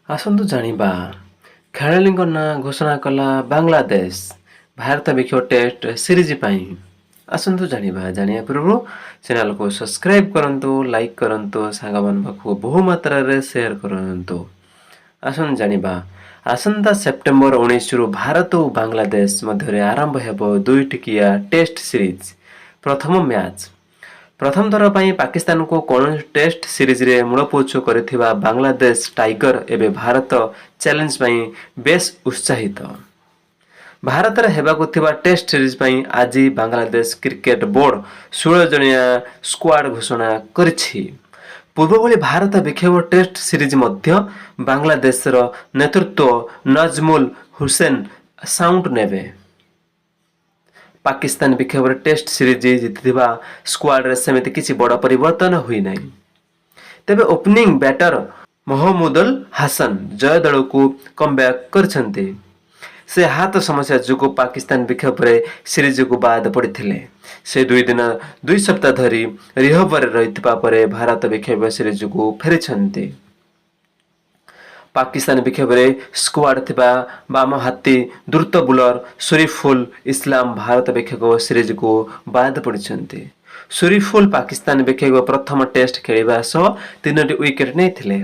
ଆସନ୍ତୁ ଜାଣିବା, ଖେଳାଳିଙ୍କ ନାଁ ଘୋଷଣା କଲା ବାଂଲାଦେଶ ଭାରତ ବିପକ୍ଷ ଟେଷ୍ଟ ସିରିଜ୍ ପାଇଁ। ଆସନ୍ତୁ ଜାଣିବା। ଜାଣିବା ପୂର୍ବରୁ ଚ୍ୟାନେଲକୁ ସବସ୍କ୍ରାଇବ୍ କରନ୍ତୁ, ଲାଇକ୍ କରନ୍ତୁ, ସାଙ୍ଗମାନଙ୍କ ପାଖକୁ ବହୁ ମାତ୍ରାରେ ସେୟାର କରନ୍ତୁ। ଆସନ୍ତୁ ଜାଣିବା। ଆସନ୍ତା ସେପ୍ଟେମ୍ବର 19ରୁ ଭାରତ ଓ ବାଂଲାଦେଶ ମଧ୍ୟରେ ଆରମ୍ଭ ହେବ ଦୁଇଟିକିଆ ଟେଷ୍ଟ ସିରିଜ୍ ପ୍ରଥମ ମ୍ୟାଚ୍। ପ୍ରଥମ ଥର ପାଇଁ ପାକିସ୍ତାନକୁ କୌଣସି ଟେଷ୍ଟ ସିରିଜରେ ମୂଳପୋଛ କରିଥିବା ବାଂଲାଦେଶ ଟାଇଗର ଏବେ ଭାରତ ଚ୍ୟାଲେଞ୍ଜ ପାଇଁ ବେଶ୍ ଉତ୍ସାହିତ। ଭାରତରେ ହେବାକୁ ଥିବା ଟେଷ୍ଟ ସିରିଜ୍ ପାଇଁ ଆଜି ବାଂଲାଦେଶ କ୍ରିକେଟ ବୋର୍ଡ 16 ଜଣିଆ ସ୍କ୍ୱାଡ୍ ଘୋଷଣା କରିଛି। ପୂର୍ବଭଳି ଭାରତ ବିପକ୍ଷ ଟେଷ୍ଟ ସିରିଜ୍ ମଧ୍ୟ ବାଂଲାଦେଶର ନେତୃତ୍ୱ ନଜମୁଲ ହୁସେନ ସାଣ୍ଟୋ ନେବେ। ପାକିସ୍ତାନ ବିପକ୍ଷରେ ଟେଷ୍ଟ ସିରିଜ୍ ଜିତିଥିବା ସ୍କ୍ୱାଡରେ ସେମିତି କିଛି ବଡ଼ ପରିବର୍ତ୍ତନ ହୋଇନାହିଁ। ତେବେ ଓପନିଂ ବ୍ୟାଟର ମହମୁଦୁଲ ହାସନ ଜୟ ଦଳକୁ କମବ୍ୟାକ୍ କରିଛନ୍ତି। ସେ ହାତ ସମସ୍ୟା ଯୋଗୁଁ ପାକିସ୍ତାନ ବିପକ୍ଷରେ ସିରିଜକୁ ବାଦ ପଡ଼ିଥିଲେ। ସେ 2 ଦିନ 2 ସପ୍ତାହ ଧରି ରିହାବରେ ରହିଥିବା ପରେ ଭାରତ ବିପକ୍ଷ ସିରିଜକୁ ଫେରିଛନ୍ତି। ପାକିସ୍ତାନ ବିପକ୍ଷରେ ସ୍କ୍ୱାଡ୍ ଥିବା ବାମହାତୀ ଦ୍ରୁତ ବୋଲର ଶରିଫୁଲ ଇସଲାମ ଭାରତ ବିପକ୍ଷ ସିରିଜକୁ ବାଦ ପଡ଼ିଛନ୍ତି। ଶରିଫୁଲ ପାକିସ୍ତାନ ବିପକ୍ଷ ପ୍ରଥମ ଟେଷ୍ଟ ଖେଳିବା ସହ ତିନୋଟି ୱିକେଟ୍ ନେଇଥିଲେ।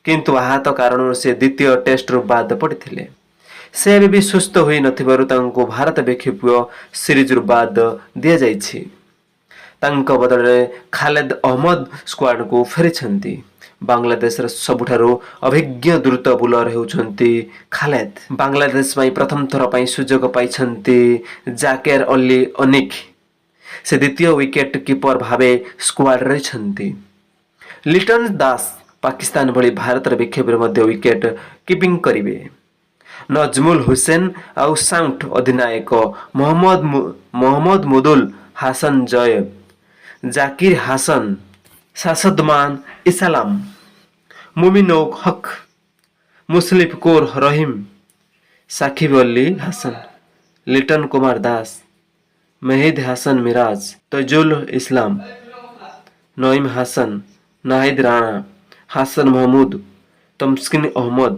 କିନ୍ତୁ ଆହତ କାରଣରୁ ସେ ଦ୍ୱିତୀୟ ଟେଷ୍ଟରୁ ବାଦ ପଡ଼ିଥିଲେ। ସେ ଏବେ ବି ସୁସ୍ଥ ହୋଇ ନଥିବାରୁ ତାଙ୍କୁ ଭାରତ ବିପକ୍ଷ ସିରିଜରୁ ବାଦ ଦିଆଯାଇଛି। ତାଙ୍କ ବଦଳରେ ଖାଲେଦ ଅହମ୍ମଦ ସ୍କ୍ୱାଡକୁ ଫେରିଛନ୍ତି। ବାଂଲାଦେଶର ସବୁଠାରୁ ଅଭିଜ୍ଞ ଦ୍ରୁତ ବୋଲର ହେଉଛନ୍ତି ଖାଲେଦ। ବାଂଲାଦେଶ ପାଇଁ ପ୍ରଥମ ଥର ପାଇଁ ସୁଯୋଗ ପାଇଛନ୍ତି ଜାକେର ଅଲି ଅନିକ। ସେ ଦ୍ୱିତୀୟ ୱିକେଟ୍ କିପର ଭାବେ ସ୍କ୍ୱାଡରେ ରହିଛନ୍ତି। ଲିଟନ ଦାସ ପାକିସ୍ତାନ ଭଳି ଭାରତର ବିପକ୍ଷରେ ମଧ୍ୟ ୱିକେଟ୍ କିପିଂ କରିବେ। ନଜମୁଲ ହୁସେନ ଆଉ ସାଣ୍ଟୋ, ଅଧିନାୟକ ମହମୁଦୁଲ ହାସନ ଜୟ, ଜାକିର ହାସନ, ଶାଦମାନ ଇସଲାମ, ମୁମିନୁଲ ହକ, ମୁଶଫିକୁର ରହିମ, ସାକିବ ଅଲ ହାସନ, ଲିଟନ କୁମାର ଦାସ, ମେହିଦ ହାସନ ମିରାଜ, ତଜୁଲ ଇସଲାମ, ନଇମ ହାସନ, ନାହିଦ ରାଣା, ହାସନ ମହମୁଦ, ତସ୍କିନ ଅହମ୍ମଦ,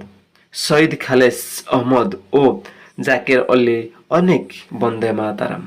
ସଇଦ ଖାଲେସ ଅହମ୍ମଦ ଓ ଜାକିର ଅଲି ଅନିକ। ବନ୍ଦେ ମାତରମ୍।